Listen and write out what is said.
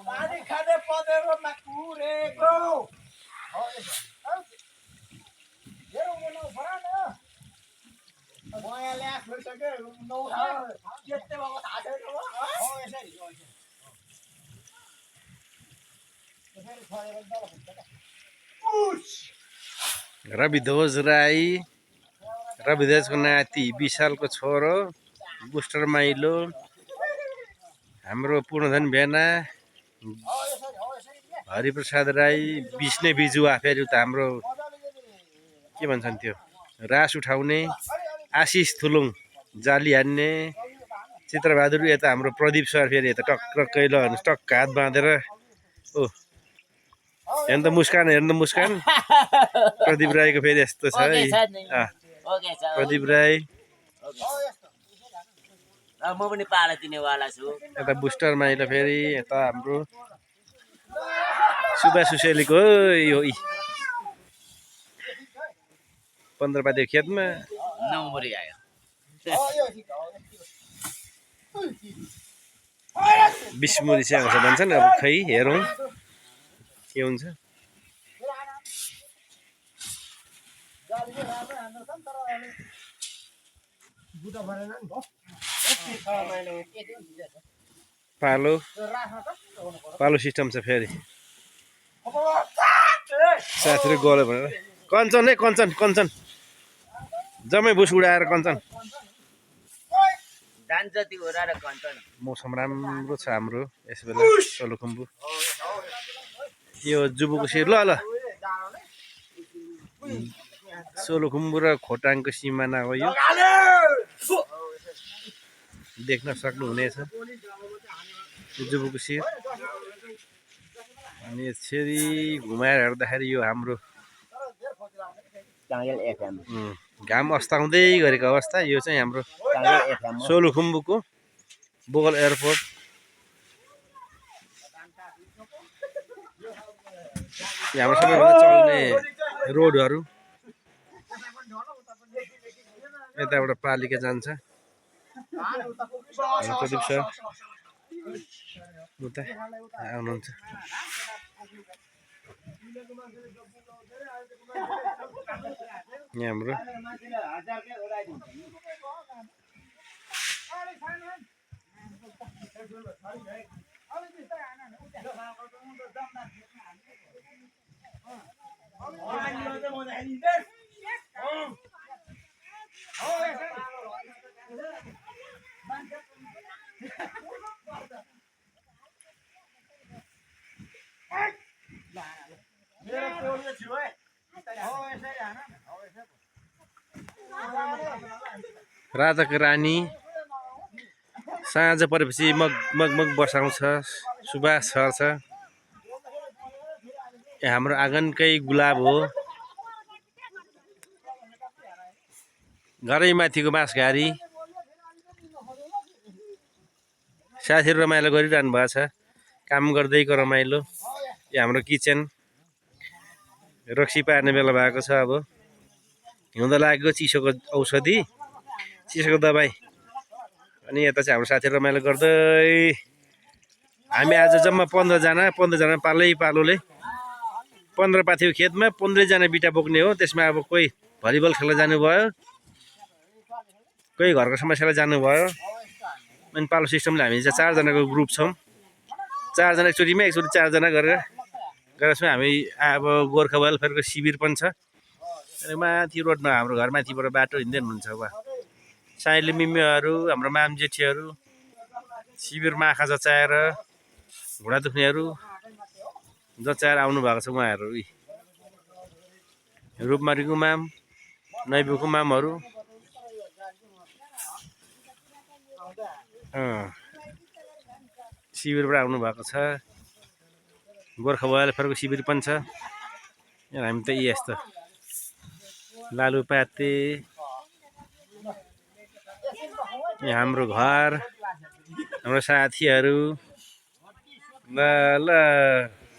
पानी खाँदै पँधेरो नकुरेको बयाले आफैसक्यो नौ त्यस्तै भएको थाहा छैन रविध्वज राई रविध्वजको नाति विशालको छोरो बुस्टर माइलो हाम्रो पूर्णधन भेना हरिप्रसाद राई विष्णे बिजुवा फेरि उता हाम्रो के भन्छन् त्यो रास उठाउने आशिष थुलुङ जाली हान्ने चित्रबहादुर यता हाम्रो प्रदीप सर फेरि यता टक्क ल टक्क हात बाँधेर ओ हेर्नु त मुस्कान प्रदीप राईको फेरि यस्तो छ है प्रदीप राई म पनि पाला दिनेवाला छु यता बुस्टर माइलो फेरि यता हाम्रो सुभाष सुसेलीको यो 15 पाते खेतमा 9 मुरी आयो बिस्मुरी चाहिँ आउँछ भन्छन् अब खै हेरौँ के हुन्छ पालो सिस्टम छ फेरि साथीहरू गयो भनेर कञ्चन है कञ्चन जम्मै बुस उडाएर कञ्चन मौसम राम्रो छ हाम्रो यस बेला सोलुखुम्बु यो जुबुको सिर ल सोलुखुम्बु र खोटाङको सिमाना हो यो देख्न सक्नुहुनेछ जुबुको सिर अनि यसरी घुमाएर हेर्दाखेरि यो हाम्रो घाम अस्ताउँदै गरेको अवस्था यो चाहिँ हाम्रो सोलुखुम्बुको बोगल एयरपोर्ट हाम्रो सबैभन्दा चल्ने रोडहरू यताबाट पालिका जान्छ प्रदीप सर उता आउनुहुन्छ यहाँ हाम्रो राजाको रानी साँझ परेपछि मग बसाउँछ सुबास सर्छ हाम्रो आँगनकै गुलाब हो घरै माथिको बाँसघारी साथीहरू रमाइलो गरिरहनु भएको छ काम गर्दैको रमाइलो यो हाम्रो किचन रक्सी पार्ने बेला भएको छ अब हिउँदो लागेको चिसोको औषधि चिसोको दबाई अनि यता चाहिँ हाम्रो साथीहरू रमाइलो गर्दै हामी आज जम्मा 15 जना पालोले 15 पाथीको खेतमा 15 जना बिटा बोक्ने हो त्यसमा अब कोही भलिबल खेल्न जानुभयो कोही घरको समस्यालाई जानुभयो अनि पालो सिस्टमले हामी चाहिँ 4 जनाको ग्रुप छौँ 4 जना एकचोटिमा 4 जना गरेर छौँ हामी अब गोर्खा वेलफेयरको शिविर पनि छ अनि माथि रोडमा हाम्रो घर माथिबाट बाटो हिँड्दै हुनुहुन्छ अब साइली मिमीहरू हाम्रो माम जेठीहरू शिविरमा आँखा जचाएर घुँडा दुख्नेहरू जचाएर आउनु भएको छ उहाँहरू रूपमारीको माम नैबुको मामहरू शिविरबाट आउनु भएको छ गोर्खा वेलफेयरको शिविर पनि छ हामी त यस्तो लालुपाते यहाँ हाम्रो घर हाम्रो साथीहरू ल ल